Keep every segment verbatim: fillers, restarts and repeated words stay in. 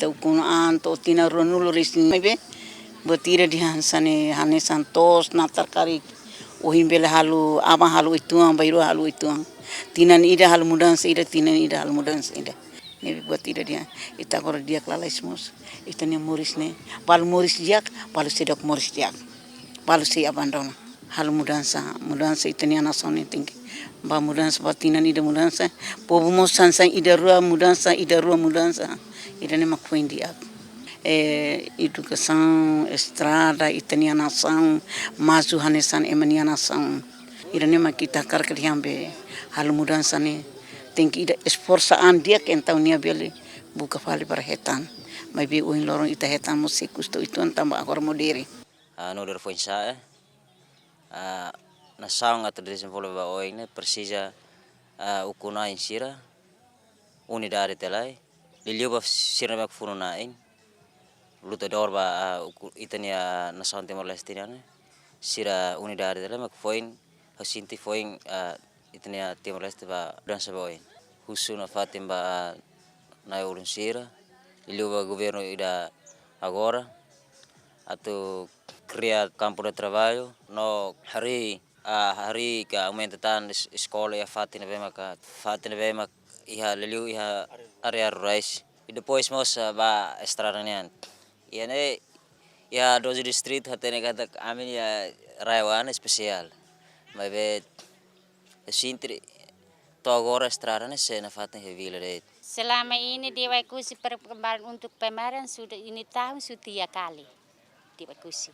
To'o ukun an, to'o tinan ruanulu-resin-neen, maibé buat ida dehan hanesan ne'e, hanesan to'os natar karik. Ohin bele halo, aban halo uitoan, bainrua halo uitoan. Tinan ida halo mudansa ida, tinan ida halo mudansa ida. Ne'ebé buat ida dehan, ita agora di'ak lalais mós. Ita-nia moris ne'e, balu moris di'ak, balu seidauk moris di'ak. Balu sei abandona. Halo mudansa, mudansa ita-nia nasaun ne'e tenke. Ba mudansa, ba tinan ida mudansa. Povu mós hanesan ida rua mudansa, ida rua mudansa. Ida-ne'e mak foin di'ak. Eh, edukasaun, estrada, ita-nia nasaun, maju hanesan ema nia nasaun. Ida-ne'e mak ita hakarak dehan be halo mudansa ne'e. Tenke ida esforsu an di'ak entaun nia bele buka fali para hetan. Maibé ohin loron ita hetan mós sei kusta uitoan tanba agora modere. Ah, nu'udar foin-sa'e, eh. Ah, nasaun atu dezenvolve ba oin ne'e presiza, ah, ukun-na'in sira, unidade tiha lai. Liuliu ba sira mak funu-na'in. Lutadór ba, ah, uku-, ita-nia nasaun Timor-Leste nian ne'e. Sira unidade tiha lai mak foin, ha'u sente foin, ah, ita-nia Timor-Leste ba dansa ba oin. Husu nafatin ba, ah, na'i-ulun sira, liuliu ba governu ida agora, atu kria kampu de traballu, no harii, ah, harii ka aumenta tan es-, eskola iha fatin ne'ebé maka, fatin ne'ebé mak iha liuliu iha área rurais. I depois mós, ah, ba estrada nian. Iha ne'e, iha doze distritu hatene katak ami-nia RAEOA ne'e espesiál. Maibé, ha'u sente to'o agora estrada ne'e sei nafatin iha vila de'it. Selama ini di Oekusi perkembangan untuk pemeran sudah ini tahun sudah tiga kali di Oekusi.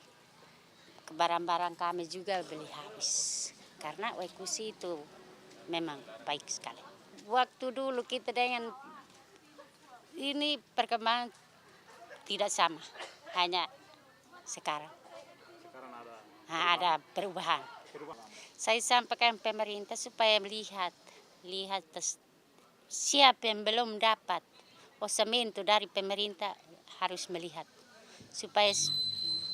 Barang-barang kami juga beli habis. Karena Oekusi itu memang baik sekali. Waktu dulu kita dengan ini perkembangan tidak sama, hanya sekarang. Sekarang ada Ha, ada perubahan. Perubahan. Saya sampaikan pemerintah supaya melihat, lihat tes-, siapa yang belum dapat osamento dari pemerintah harus melihat. Supaya s-,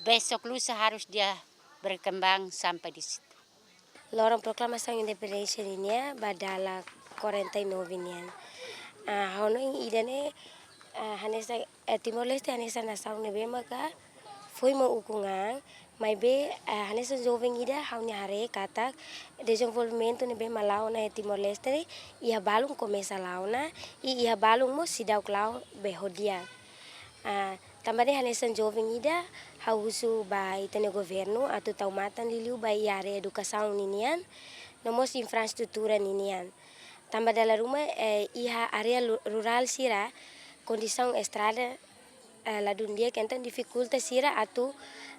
besok lusa harus dia berkembang sampai di situ. Loron proklamasaun independénsia nian ba dala quarenta e nove nian. Ah, ha'u hanoin ida-ne'e, ah, hanesan, eh, Timor-Leste hanesan nasaun ne'ebé maka foin mak ukun an, maibé, eh, hanesan joven ida ha'u-nia haree katak dezenvolvimentu ne'ebé mak la'o ona iha Timor-Leste, iha balun komesa la'o ona, i iha balun mós seidauk la'o be ho di'ak. Ah, tanba ne'e hanesan joven ida, ha'u husu ba ita-nia governu atu tau matan liuliu ba iha área edukasaun ninian, no mós infraestrutura ninian. Tanba dala ruma, eh, iha área lu-, rurál sira, kondisaun estrada, eh, ladún di'ak, entaun difikulta sira atu,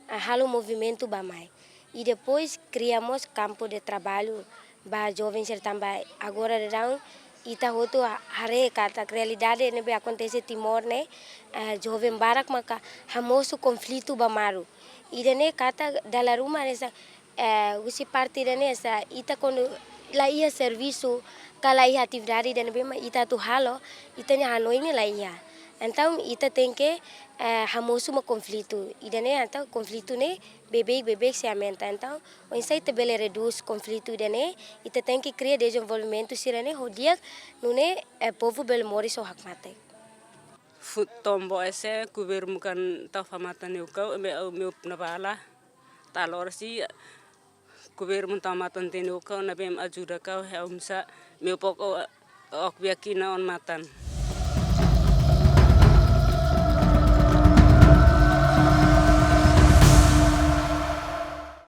ah, halo movimentu bá-mai. I depois kria mós kampu de traballu ba joven sira tanba agora daudaun ita hotu ha-, haree katak realidade ne'ebé akontese Timor ne'e, eh, joven barak maka hamosu konflitu ba malu. Ida-ne'e katak dala ruma hanesan, eh, husi parte ida-ne'e hanesan ita kuandu la iha servisu, ka la iha atividade ida ne'ebé mak ita atu halo, ita-nia hanoin ne'e la iha. Entaun ita tenke, eh, hamosu mak konflitu. Ida-ne'e entaun konflitu ne'e beibeik, beibeik sei aumenta. Entaun, oinsá ita bele redús konflitu ida-ne'e, ita tenke kria dezenvolvimentu sira-ne'e ho di'ak, nune'e, eh, povu bele moris ho hakmatek. Futon boese governu kan tau fó matan ne'e ukau, imi, imi upna bala. Talor si governu tau matan tene ukau, ne'ebé mak ajuda kau, he umsa, imi poko ok biakina on matan.